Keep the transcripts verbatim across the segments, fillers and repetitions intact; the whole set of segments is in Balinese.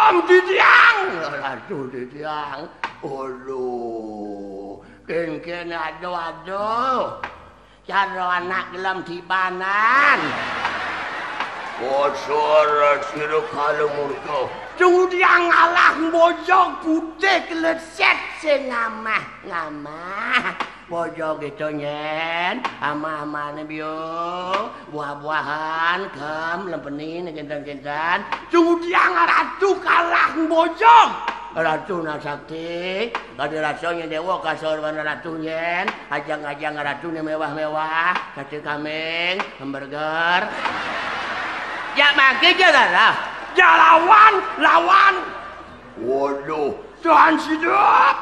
Titiang, ratu titiang. Ulu, kénkén, aduh, aduh. Cara anak gelem tibanan. Bocor sira kala murka. Tunggu tiang ngalah bojog putih kleset sing ngamah-ngamah. Bojog itu, nyén, amah-amahné biung, buah-buahan, kem, lempeni, kénten-kénten. Tunggu tiang ratu kalah bojog. Ratu nak sakti, kada rasa nyén déwa kasor wana ratu, nyén. Ajang-ajang ratu né méwah-méwah, sate kambing, hamburger. Jak mangké ja lalah. Ja lawan, lawan. Waduh, Tuhan sida.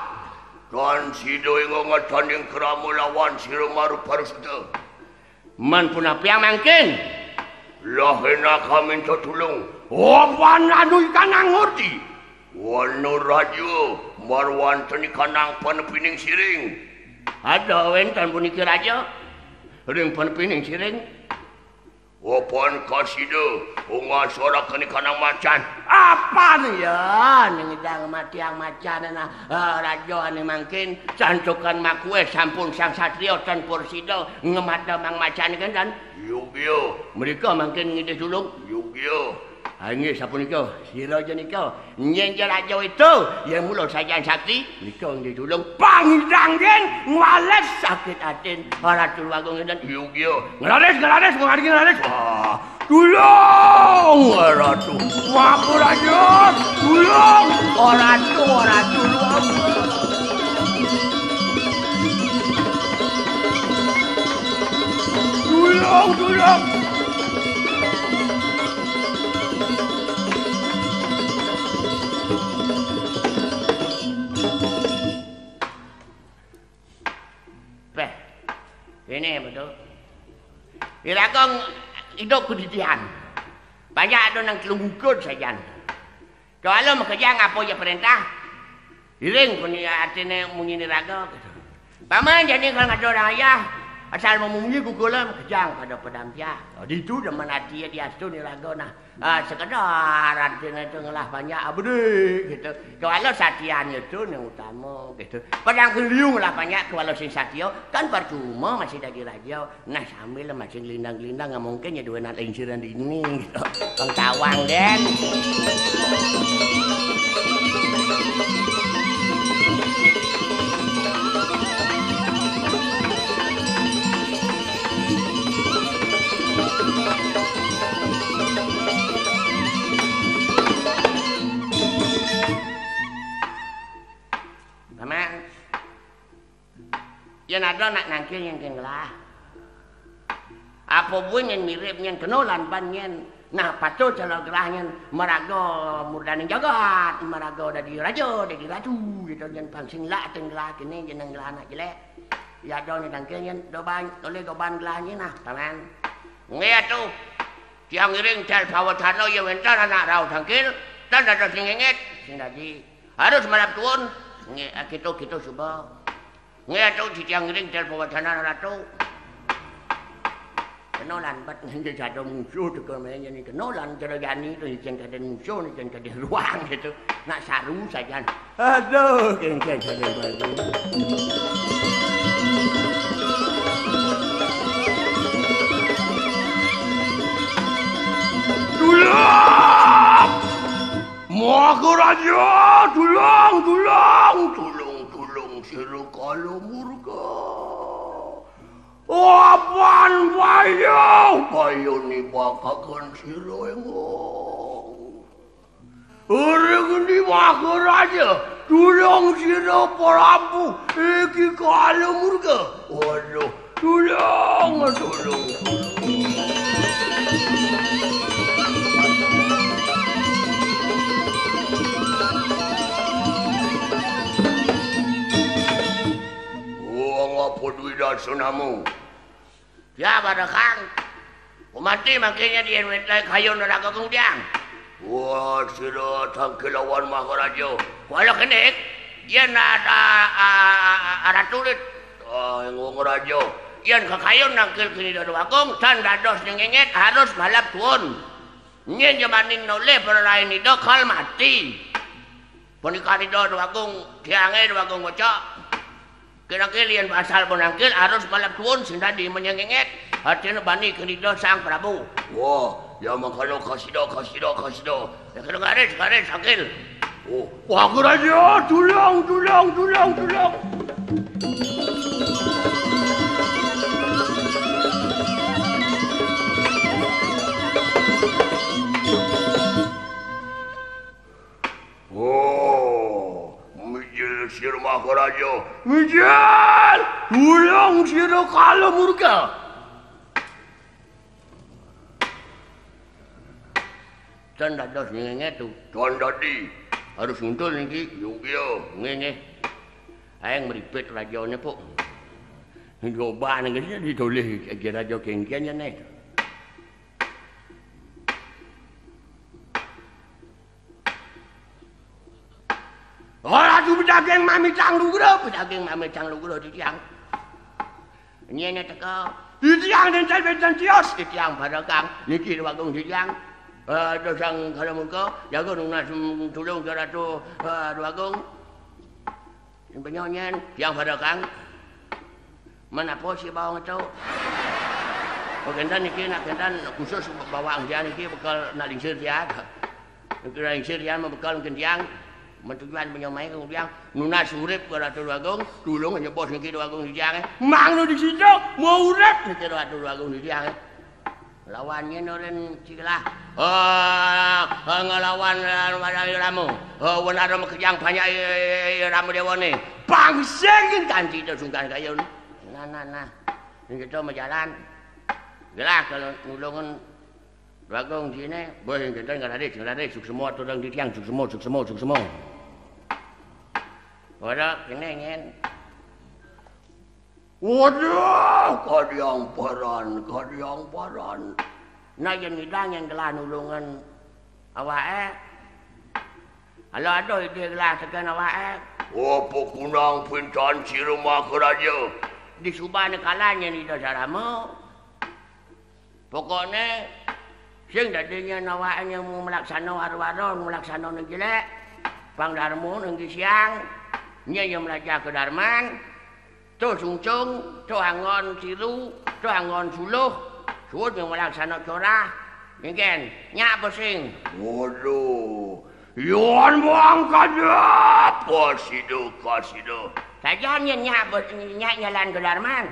Tuhan sida ingkang ngatanding krama lawan sira marupa rusta. Man punapiang mangkin? Lah énak minta tulung. Apan anu ikanang ngerti. Wana raja, marwanten ikanang panepining siring. Ada wénten puniki raja. Ring panepining siring. Apan kasida, ungasoraken ikanang macan. Apan ya, ning idang matiang macan nah, eh, raja ané mangkin, santukan makué sampun sang satria tan pursida ngemata mang macan kénten. Yogya. Mrika mangkin ngidih tulung. Yogya. Ah, inggih sapunika, sira ja nika. Nyén ja raja itu, yén mula sajan sakti, nika inggih tulung. Pangidang yén ngwales sakit atin, Ratu Agung enten. Yogya. Nglaris, nglaris, nglaris, nglaris. Ah, tulung, Ratu. Mapun raja, tulung. Oh, Ratu, oh, Ratu. Tulung, tulung. Péh. Kéné betul. Iraga idup kedadian. Banyak ada nang telungkut sajan. Kéwala makejang apa ya perintah. Iring pun ya artiné munyiné raga. Paman jani kalau ngadu orang ayah, asal memunyi gugula makejang pada padampiah. Oh, ditu demen ati ya diastu ni raga nah. Ah, sekedar artiné itu ngelah banyak abdi gitu. Kéwala satian itu yang utama gitu. Padang keliung lah banyak kéwala sing satia kan percuma masih dadi raja. Nah, sambil masih gelindang-gelindang, nggak mungkin ya dua anak linciran di ini gitu. Pengkawang, Den. Paman. Yén ada nak nangkil nyén kén gelah. Apa buin nyén mirip nyén kena lan ban nyén. Nah, patut calon gelah nyén maraga murdaning jagat, maraga dadi raja, dadi ratu, gitu nyén pang sing lah teng gelah kéné jeneng gelah anak jelék. Ya ada nyén nangkil nyén doban, toleh doban gelah nyén nah, paman. Nggih atuh. Tiang ngiring tel pawatana ya wénten anak rauh tangkil, tan dados nyengengit. Sing dadi. Harus malap tuun. Nggih, kitu-kitu suba. Nggih, atuh titiang ngiring tel pawacanan ratu. Kena lan bet nganti sada musuh teka main jani kena lan cara jani tu icen kadén musuh, icen kadén ruang gitu. Nak saru sajan. Aduh, kéngkén kadén baju. Tulung! Maharaja, tulung, tulung, tulung, tulung, sira kala murka. Apan bayuh, bayuh nibakaken sira engung. Ring endi Maharaja, tulung sira Prabu, iki kala murka. Waduh, tulung, tulung, tulung. Wong apa duwi darsanamu? Ya, pada Kang. Umanti mangkanya di N W T kayun raga kung tiang. Wah, sira tangkil lawan Maharaja. Kuala kenik, yen ada, a, a, a, ratu lit. Ah, Agung Raja. Yen kakayun nangkil kini dada wakung, tan dados nyengengit harus malap tuun. Nyén jembaning nolih para rahina Ida kal mati. Punika Ida Déwagung, tiangé Déwagung Kocok. Kira-kira yén asal pun angkil harus maleb tuun sing dadi menyengengét. Artina bani kén Ida Sang Prabu. Wah, ya mangkana kasida, kasida, kasida. Ya kena garis, garis angkil. Oh, wah, Raja, tulung, tulung, tulung, tulung. Oh, mijil sira Maharaja. Mijil, tulung sira kala murka. Tan dados nyengengét tu. Tan dadi. Harus nguntul niki, yogya. Nggih, nggih. Aéng mripit rajané, Puk. Coba niki ditolih Raja kéngkén ya, né. Ora tu bedaging mamitang lugra, bedaging mamitang lugra titiang. Nyén teka, titiang nénten wénten tios, titiang paregang. Niki Déwagung titiang. Eh, Ida Sang Kala Murka, jaga nunas, mm, tulung Ratu, eh, Déwagung. Sing benyok nyén, tiang paregang. Menapa si bawang to? Oh, kénten niki, nak kénten khusus bawang tiang niki bekel nak lingsir tiang. Niki nak lingsir tiang bekel kénten tiang. Men tujuan benyok mai ka tiang nunas urip ka Ratu Déwagung, tulung nyebos niki Déwagung tiang, eh. Mangda disida mau urip niki Ratu Déwagung tiang, eh. Lawan nyén ora cigelah. Eh, eh, ngelawan, eh, Rama. Eh, wenara makejang banyak, eh, eh, Rama Déwané. Pangsing kanti to sungkan kayun. Nah, nah, nah. Ning kita majalan. Gelah kalau nulungan Déwagung sini, boh yang kita ngelaris, ngelaris, suksma, turun di tiang, suksma, suksma, suksma. Ora kéné nyén. Waduh, kadiang paran, kadiang paran. Nah, yén ngidang yén gelah nulungan awaké. Ala aduh idih gelah tekén awaké. Apa kunang pintan sira Maharaja? Disubané kalan yén Ida Sarama. Pokokné, sing dadi nyén awaké nyén mung malaksana wara-wara, mung malaksana ning jelék. Pang darma ning siang. Nyén ya mlajah kadarman. To sungsung, to anggon siru, to anggon suluh. Suud nyén malaksana corah. Nyén kén, nyak apa sing? Waduh. Yan mangkada apa sida kasida. Sajan nyén nyak be-, nyak nyalan kadarman.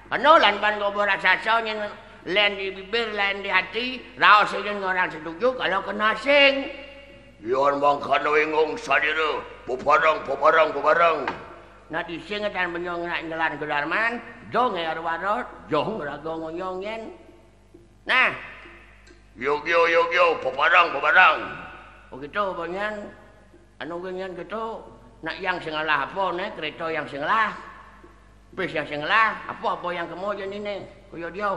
Kena lan ban gobo raksasa nyén lén di bibir, lén di ati, raos nyén ngorang setuju, kalau kena sing. Yan mangkana ingung sadira, peparang, peparang, peparang. Nah, di sing tan benyong nak nyalan kadarman, dong ya ruwarot, jong raga ngonyong nyén. Nah. Yogya, yogya, peparang, peparang. Oh, gitu, banyan. Anu, banyan gitu. Nak yang sing ngelah apa, né? Kereta yang sing ngelah. Bis yang sing ngelah. Apa, apa yang kemo aja ni, né? Kaya dia.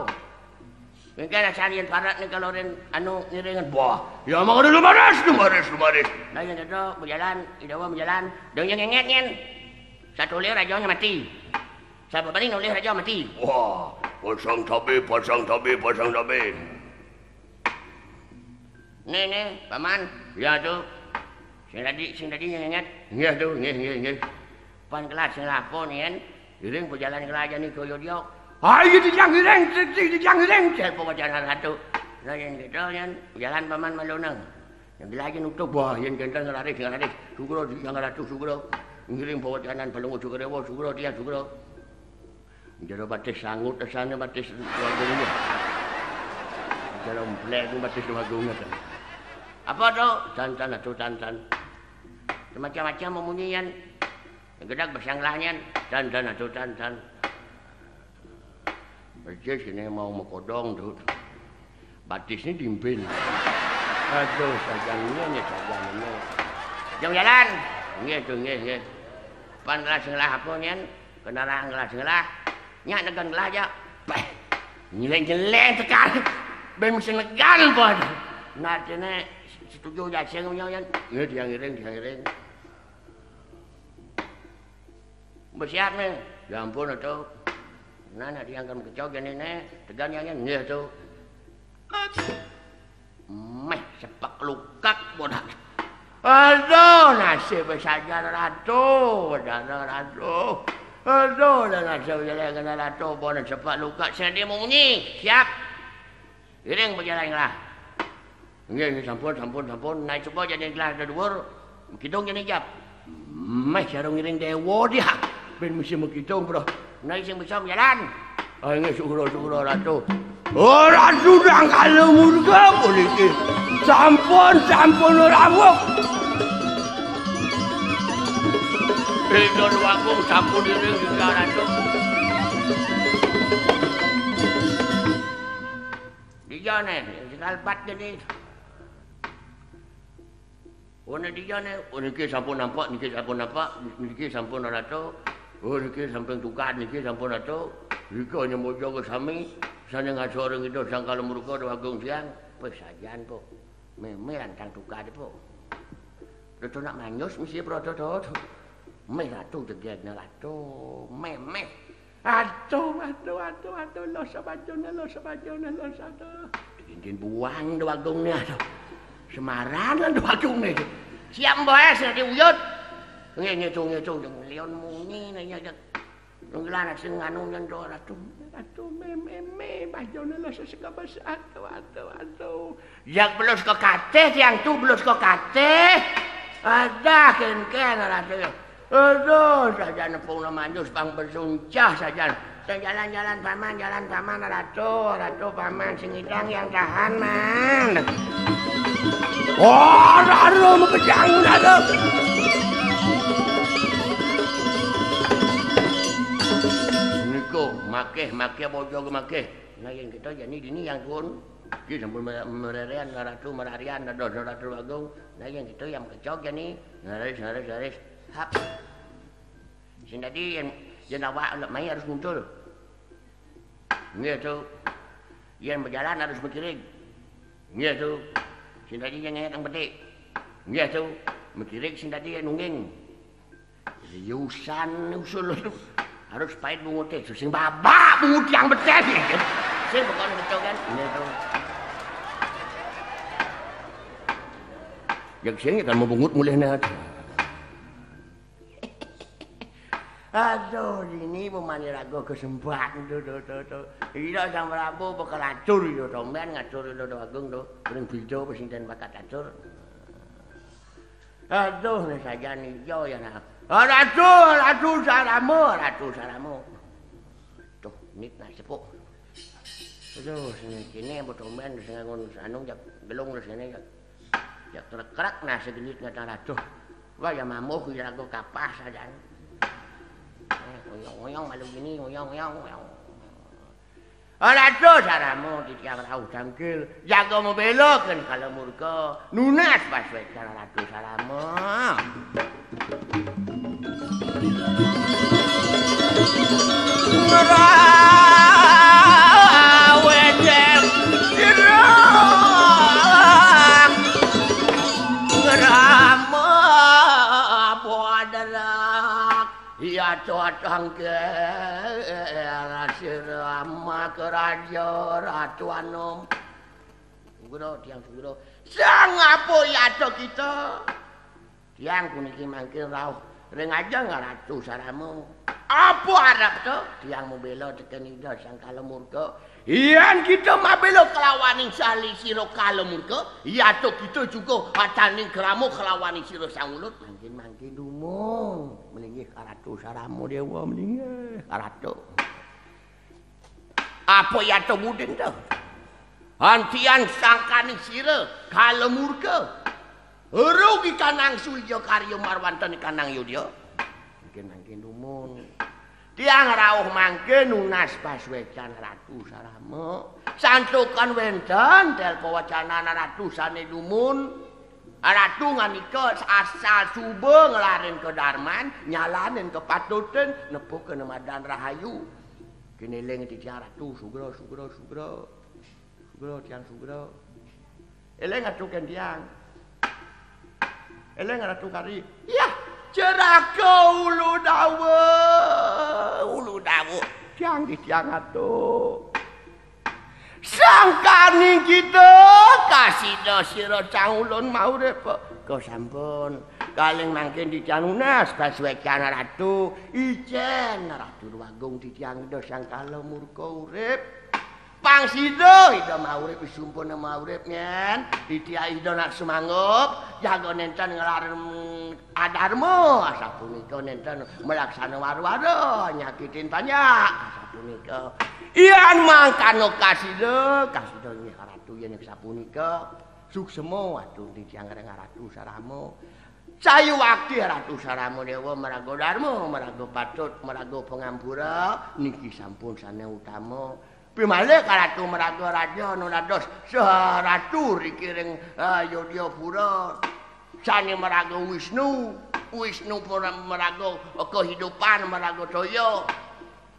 Mungkin asal yang parat ni kalau rin, anu, ngiringan. Wah, ya, maka dulu maris, dulu maris, dulu maris. Nah, yang gitu, berjalan, idawa berjalan. Dong yang ingat, nyen. Satu lir aja mati. Sapa bani nolih raja mati. Wah, pasang tabé, pasang tabé, pasang tabé. Né, né, Paman. Ya, Tu. Sing dadi, sing dadi nyén inget. Nggih, Tu, nggih, nggih, nggih. Pan kelas sing lapon yén. Iring pajalan kelajané kaya dia. Ayo dijang iring, dijang iring, cek pawacanan ratu. Lah yén gitu, yén jalan Paman maluneng. Yang lagi nutup, wah, yang ganteng ngelaris, ngelaris. Sugra, yang ratu, sugra. Ngiring bawa kanan, pelunggu sugra, wah, sugra, dia sugra. Jero batis sangut, sana batis dua gungnya. Jero mplek, batis dua gungnya. Apa tu? Tan, tan, atuh, tan, tan. Semacam-macam memunyian. Yang gedeg besanglahnya. Tan, tan, atuh, tan, tan. Persis ini mau mekodong tu. Batisnya dimpin. Aduh, sajannya nih, sajannya. Jam jalan. Nggih, tu, nggih, nggih. Pan gelas ngelah apa, nyen? Kendaraan gelas ngelah. Nyak negan gelah aja. Peh. Nyeleng-nyeleng tekar. Ben mesti negan, pon. Nah, kene setuju aja, sing, nyen. Nggih, dia ngiring, dia ngiring. Bersiap nih. Ya ampun, atuh. Nah, nak diangkat kecok, ya, nih, nih. Tegan, ya, nyen. Nggih, atuh. Meh, Lukak bodak. Aduh, nasib sajan Ratu, sajan Ratu. Aduh, dan nasib jelek kena Ratu, bonek sepak lukak, sing dia mau munyi. Siap. Iring berjalan lah. Nggih, nggih, sampun, sampun, sampun. Naik sepak jadi gelas ada dua. Kidung jadi jap. Meh sarung iring dewa dia. Ben mesti mengkidung, bro. Naik sing bisa jalan. Ah, ini syukur, syukur, Ratu. Oh, Ratu, dah kalau murka puniki. Sampun, sampun, rawuh. Beda waktu sampun ini juga, Ratu. Dia nih, tinggal empat jadi. Oh, ini dia nih. Oh, niki sampun nampak, niki sampun nampak, niki sampun Ratu. Oh, niki samping tukad, niki sampun Ratu. Rika nyembut jaga sami, sane ngasor ngido sang kala murka Dewa Agung Siang. Pesajan kok. Meme rantang tukad po. Ratu nak manyus mesti proto to. Meh Ratu jegegna Ratu. Meh, meh. Aduh, aduh, aduh, aduh, los sabajone, los sabajone, los aduh. Cincin buang Dewa Agung nih, aduh. Semaran lan Dewa Agung nih. Siap, Mbok, es, nanti uyut. Nggih, ngitung, ngitung, yang lion munyi, nanya, nanya. Nunggilan sing nganu nyen Ratu. Ratu, meh, meh, meh, bajone los seseka bes, aduh, aduh, aduh. Yak belus kekatih, tiang tu belus kekatih. Adah, ken-ken, Ratu. Aduh, saja nepung manjus pang bersuncah saja. Saya jalan-jalan paman, jalan paman, Ratu, Ratu paman, sing idang yang tahan, man. Oh, Ratu, mekejang, Ratu. Niku, makeh, makeh, bojo makeh. Nah, yang kita jadi dini yang pun. Ki sampun me-, mererean, Ratu, merarian, Ratu, Ratu Agung. Nah, yang kita yang kecok jadi. Ngaris, ngaris, ngaris. Hap. Sing dadi yen, yen awak lek mai harus nguntul. Nggih, Tu. Yen berjalan harus mikiring. Nggih, Tu. Sing dadi yen ngeyek nang petik. Nggih, Tu. Mikiring sing dadi yen nungging. Riusan usul harus pahit bunguté. Sing babak bungut yang betes. Sing bukan betul kan? Nggih, Tu. Yang sing kan mau bungut mulih nih. Aduh, ini pemane raga kesempat tu, tu, tu, tu. Ira Sang Prabu bakal atur ya, tomben ngatur ya, Ratu Agung tu. Paling beda apa sing den bakat atur. Aduh, nek sajan iya ya, nah. Ah, Ratu, Ratu Sarama, Ratu Sarama. Tuh, nit nak sepuk. Aduh, sing kene apa tomben sing ngangon anu jak gelung terus ngene ya. Ya krek-krek nah segenit ngata Ratu. Wah, ya mamuh ya aku kapas saja. Eh, oyong-oyong malu gini, oyong-oyong, oyong. Ah, Ratu Sarama titiang rauh tangkil, jaga mabela ken kala murka, nunas paswekan Ratu Sarama. Ngrawejek sira, ngrama bodrak. Iya, cocok ke sira makaraja Ratu Anom. Sugro, tiang Sugro. Sang apa yata kita? Tiang puniki mangkin rauh ring ajeng Ratu Sarama. Apa arep to? Tiang mabela teken Ida Sang Kala Murka. Yen kita mabela kelawaning sali sira Kala Murka, yata kita juga ataning krama kelawaning sira Sang Ulut. Mangkin-mangkin dumun. Melinggih ka Ratu Sarama Dewa, melinggih ka Ratu. Apa yata budin to? Antian sangkaning sira Kala Murka. Rugi kanang sulya karya marwanten kanang yudya. Mangkin-mangkin dumun. Tiang rauh mangkin nunas paswecan Ratu Sarama. Santukan wenten tel pawacanan Ratu sane dumun. Ratu nganika asal suba nglarin kedarman, nyalanin kepatutan, nepukin madan rahayu. Kiniling titiang Ratu, Sugro, Sugro, Sugro. Sugro, tiang Sugro. Eling Ratu ken tiang. Eling Ratu kari. Yah, jeraka ulu dawa. Ulu dawa. Tiang di tiang Ratu. Sangkaning kita Kasida sira cang ulun maurip. Kok sampun. Kaling mangkin titiang nunas pasuécan Ratu. Icén Ratu Déwagung titiang Ida Sangkala Murka urip. Pang sida Ida maurip, wis sumpun maurip, nyén. Titiang Ida nak sumanggup, jaga nénten nglarang adarma, asapunika nénten malaksana wara-wara, nyakitin panjak, asapunika. Yan mangkana kasida, kasida nggih Ratu yén sapunika. Suksma atur titiang ring Ratu Sarama. Sayuwakti Ratu Sarama Déwa maraga darma, maraga patut, maraga pangampura, niki sampun sané utama. Pimalih Ratu maraga raja nu dados saha ratu riki ring, eh, Yodyapura. Sané maraga Wisnu, Wisnu pura-, maraga kehidupan, maraga toya.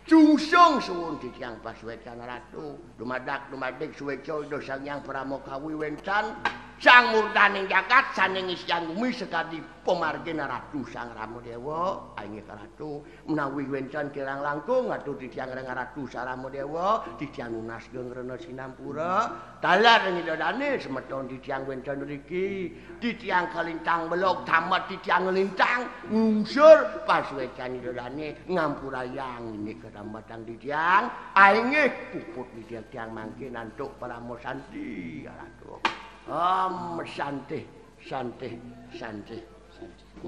Sungsung suwun titiang pasuécan Ratu. Dumadak, dumadik suéca Ida Sang Hyang Parama Kawi wénten, Sang Murdaning Jagat sané ngisiang gumi sakadi pamargin Ratu Sang Rama Déwa. Inggih Ratu, menawi wénten kirang langkung atur titiang ring Ratu Sarama Déwa, titiang nunas geng rena sinampura. Taler ring Ida Dané semeton titiang wénten riki. Titiang kalintang belog, tamat titiang nglintang, ngungsur pasuécan Ida Dané, ngampurayang indik katambatan titiang. Ainggih puput titiang mangkin antuk parama santi, Ratu. Om santi, santi, santi, santi.